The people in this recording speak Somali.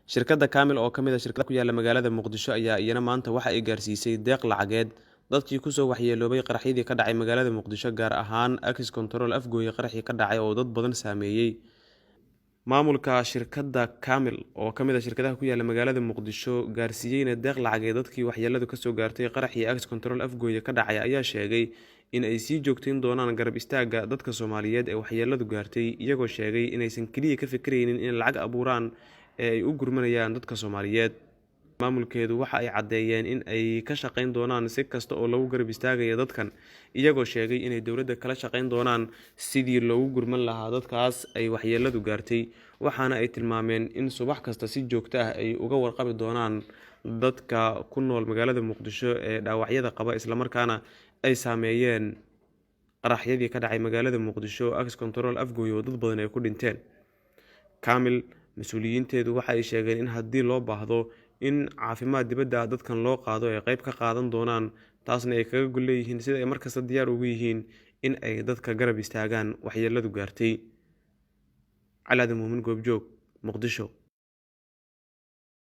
Shirkadda Kaamil oo ka mid ah shirkadaha ku yaala magaalada Muqdisho ayaa iyana maanta waxa ay gaarsiisay deeq lacageed dadkii kusoo waxyeeloobay qaraxyadii ka dhacay magaalada Muqdisho, gaar ahaan Ex Control Afgooye qaraxii ka dhacay oo dad badan saameeyey. Maamulka shirkadda Kaamil oo ka mid ah shirkadaha ku yaala magaalada Muqdisho gaarsiiyeyna deeq lacageed dadkii waxyeeladu kasoo gaartay qaraxii Ex Control Afgooye ka dhacay ayaa sheegay in ay sii joogteyn doonaan garab istaagga dadka Soomaaliyeed ee waxyeeladu gaartay, iyagoo sheegay inaysan keliya ka fikiraynin inay lacag abuuraan ee ay u gurmanayaan dadka Soomaaliyeed. Maamulkeedu waxa ay caddeeyeen in ay ka shaqeyn doonaan si kasta oo lagu garab istaagayo dadkan, iyagoo sheegay inay dowladda kala shaqeyn doonaan sidii loogu gurman lahaa dadkaas ay waxyeeladu gaartay, waxaana ay tilmaameen in subax kasta si joogto ah ay uga warqabi doonaan dadka ku nool magaalada Muqdisho ee dhaawacyada qaba, islamarkaana ay saameeyeen qaraxyadii ka dhacay magaalada Muqdisho Ex Control Afgooye oo dad badan ay ku dhinteen. Kaamil mas-uuliyiinteedu waxa ay sheegeen in haddii loo baahdo in caafimaad dibadda ah dadkan loo qaado ay qayb ka qaadan doonaan, taasna ay kaga gol leeyihiin sida ay markasta diyaar ugu yihiin in ay dadka garab istaagaan waxyeeladu gaartay. Cali Aadan Muumin, Goobjoog, Muqdisho.